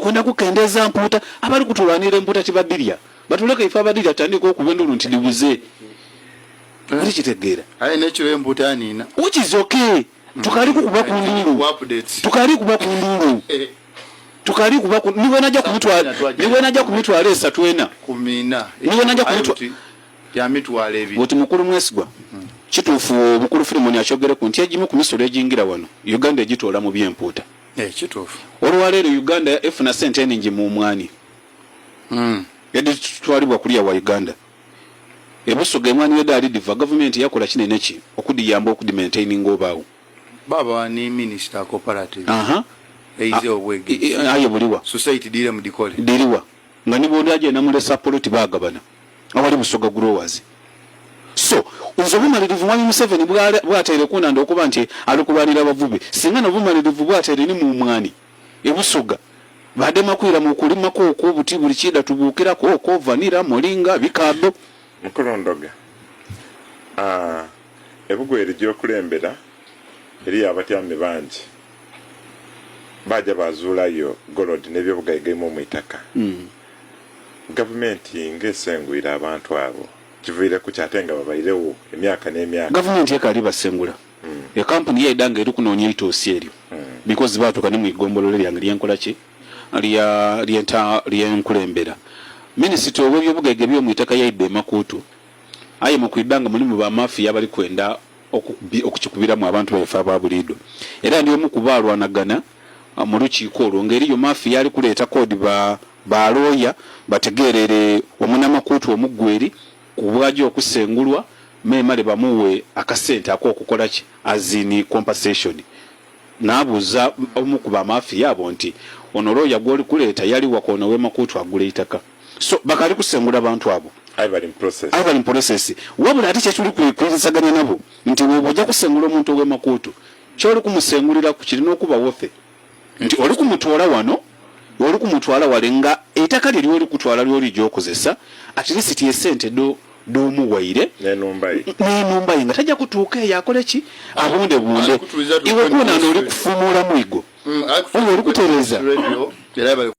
Kwenda kukendeeza mpuuta. Abali kutulwanira empuuta tibadhirya, batuleke ife abadhirya tutandike okuba endulu nti dhibuze. Oli kitegeera? Aye nekiro empuuta yaniina. Which is okay. Tukali kukuba ku nduulu. Tukali kuba ku nduulu. Tukali kuba ku ni bwenaja ku mitwalo, ni bwenaja ku mitwalo esatu ena. Kumina. Ni bwenaja ku mitwalo ya mitwalo ebiri. Oti mukulu Mwesigwa, kituufu mukulu Filimoni akyogereku nti egimu ku misolo egingira wano Uganda egitoola mu by'empuuta. Eh, kituufu. Olwaleero Uganda efuna sente eningi mu mwaani edhitwalibwa kuliya wa Uganda. E Busoga emwaani wedhaali dhiva gavumenti yakola kinene ki okudhiyamba okudhi maintaininga oba agho? Baba ni minister cooperative. Aha. Eize obwegesi. Aye buliwa? Society dhire mudhikole. Dhiriwa? Nga ni bw'onaja e Namulesa poloti baagabana awali Busoga Growers. So, nze obumalirivu Mwami Museveni bwataire ku nhandha okuba nti ali kulwanira bavubi, singa n'obumalirivu bwataire ni mu mwaani e Busoga, baadema kwira mu kulima kooko buti buli kiidha tubuukira kooko, vanira, moringa, bikaadho. Mukulu Ndhoga, Aah, e Bugweri gy'okulembera eriyo abatyamye bangi. Baaja baazuulayo golodi n'eby'obugaiga einho mu itaka. Gavumenti ng'esengwire abantu abo kiviireku ki ate nga babairegho emyaka n'emyaka? Gavumenti ekaali basengula. Ekampuni yaidha nga eri kunoonia eitoosi eryo because baatuuka ni mu igombolola lyange lye nkola ki? Lya, lye nkulembera. Minisita ow'eby'obugaiga eby'omu itaka yaidha e Makuutu aye mu kwidha nga mulimu ba mafiya abali kwenda okukikubiramu abantu baife aba buliidho. Era ndi omu ku baalwanagana mu lukiiko olwo nga eriyo mafiya ali kuleeta koodi ba ba looya bategeerere omunamakuutu omugweri ku bw'aja okusengulwa memale bamuwe akasente ak'okukola ki? As in compensation. Naabuuza omu ku ba mafiya abo nti, Ono looya gw'oli kuleeta yali wa ku ono ow'e Makuutu agula eitaka? So bakaali kusengula bantu abo. Aye bali mu process. Aye bali mu process. Wabula ate kyetuli kwirizaganya nabo nti bwoba oja kusengula omuntu ow'e Makuutu, ky'oli kumusenguliraku kirina okuba worthy. Nti oli kumutoola wano, oli kumutwala wale nga eitaka lye ly'oli kutwala ly'olija okozesa, at least esente dho dh'omuwaire N'enhumba ye. n'enhumba ye nga taja kutuuka eyo akole ki? Abundebunde. Ali kutuliza Iwe tuve kwona mu oli kufuumuula mwigo. Ali Oba oli kutuliza kutereeza. radio era bali.